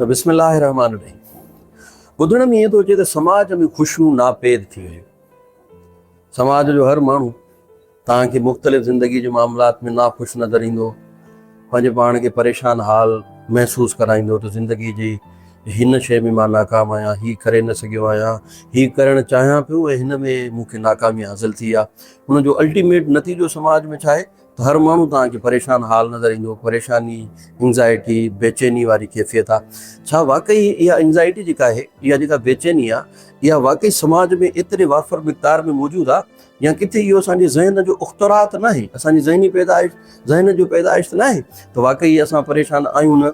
بسم الله الرحمٰن الرحيم ٻڌڻ ۾ ائين ٿو اچي ته سماج ۾ خوشيون ناپيد ٿي ويون. سماج جو هر ماڻهو توهان کي مختلف زندگي جي معاملات ۾ ناخوش نظر ايندو، پنهنجي پاڻ کي پريشان حال محسوس ڪرائيندو ته زندگي جي هن شيء ۾ مان ناڪام آهيان، هي ڪري نه سگهيو آهيان، هي ڪرڻ چاهيان پيو ۽ هن ۾ مون کي ناڪامي حاصل ٿي آهي. ان جو الٽيميٽ نتيجو سماج ۾ ڇا آهي؟ ته هر ماڻهو توهان کي پريشان حال نظر ايندو، پريشاني، انگزائٽي، بيچيني واري ڪيفيت آ. ڇا واقعي اها انگزائٽي جيڪا آهي، اها جيڪا بيچيني آ، اها واقعي سماج ۾ ايتري وافر مقدار ۾ موجود آ يا ڪٿي اهو اسان جي ذهن جو اختراع ته ناهي، اسان جي ذهني پيدائش، ذهن جو پيدائش ته ناهي ته واقعي اسان پريشان آهيون نه.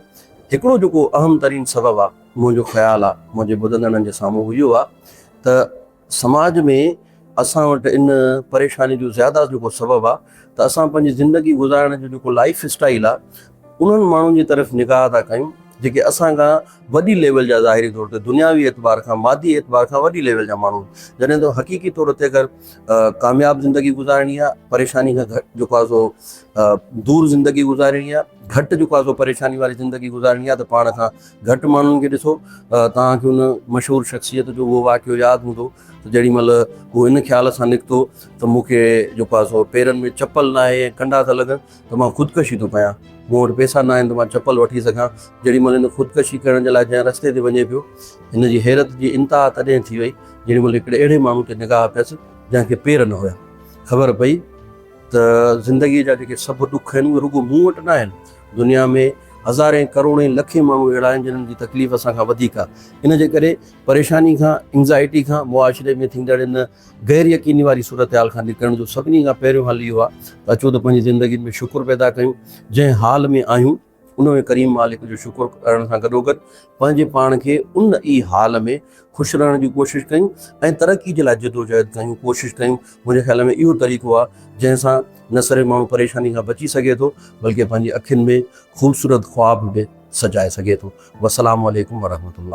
هڪڙو جيڪو اهم ترين سبب آ، منهنجو خيال آ، منهنجي ٻڌندڙن جي سامهون اهو آ ته سماج ۾ اسان وٽ ان پريشاني جو زياده جيڪو سبب آ ته اسان پنهنجي زندگي گذارڻ جو جيڪو لائف اسٽائيل آ انهن ماڻهن جي طرف نگاهه ٿا ڪيون جيڪي اسان کان وڏي ليول جا ظاهري طور تي دنياوي اعتبار کان مادي اعتبار کان وڏي ليول جا ماڻهو جڏهن ته حقيقي طور تي اگر ڪامياب زندگي گذارڻي آ پريشاني کان گهٽ جيڪو آ سو دور زندگي گذارڻي آ گهٽ جيڪو آ سو پريشاني واري زندگي گذارڻي آ ته پاڻ کان گهٽ ماڻهن کي ڏسو توهان کي ان مشهور شخصيت جو اهو واقعو ياد هوندو ته جيڏي مهل هو ان خيال سان نڪتو ته مون کي جيڪو آهي سو پيرن ۾ چپل نه آهي ۽ ڪنڊا ٿا لڳن ته مان خودڪشي ٿو ڪيان مون وٽ پئسا نه آهن ته مان چپل وٺي سگهان جيڏي مهل هن خودڪشي ڪرڻ جي لاء جنهن رستي تي وڃي پيو هن جي حيرت جي انتها تڏهن ٿي وئي جيڏي مهل هڪڙي اهڙي ماڻهو تي نگاهه پيس جنهن کي پير نه هيا خبر پئي ته زندگيء جا جيڪي سڀ ڏک آهن اهي رڳو مون وٽ نه آهن. دنيا ۾ هزارين، ڪروڙين، لکين ماڻهو اهڙا آهن جنھن جي تڪليف اسان کان وڌيڪ آهي. ان جي ڪري پريشاني کان، انگزائٽي کان، معاشري ۾ ٿيندڙ ان غير يقيني واري صورتحال کان نڪرڻ جو سڀني کان پهريون حل اهو آهي ته اچو ته پنهنجي زندگين ۾ شڪر پيدا ڪيون، جنهن حال ۾ آهيون، ان ۾ ڪريم مالڪ جو شڪر ڪرڻ سان گڏوگڏ پنهنجي پاڻ کي ان ئي حال ۾ خوش رهڻ جي ڪوشش ڪيون ۽ ترقي جي لاء جدوجهد ڪيون ڪوشش ڪيون منهنجي خيال ۾ اهو طريقو آهي جنهن سان نه صرف ماڻهو پريشاني کان بچي سگهي ٿو بلڪه پنهنجي اکين ۾ خوبصورت خواب به سجائي سگهي ٿو والسلام عليڪم ورحمة الله.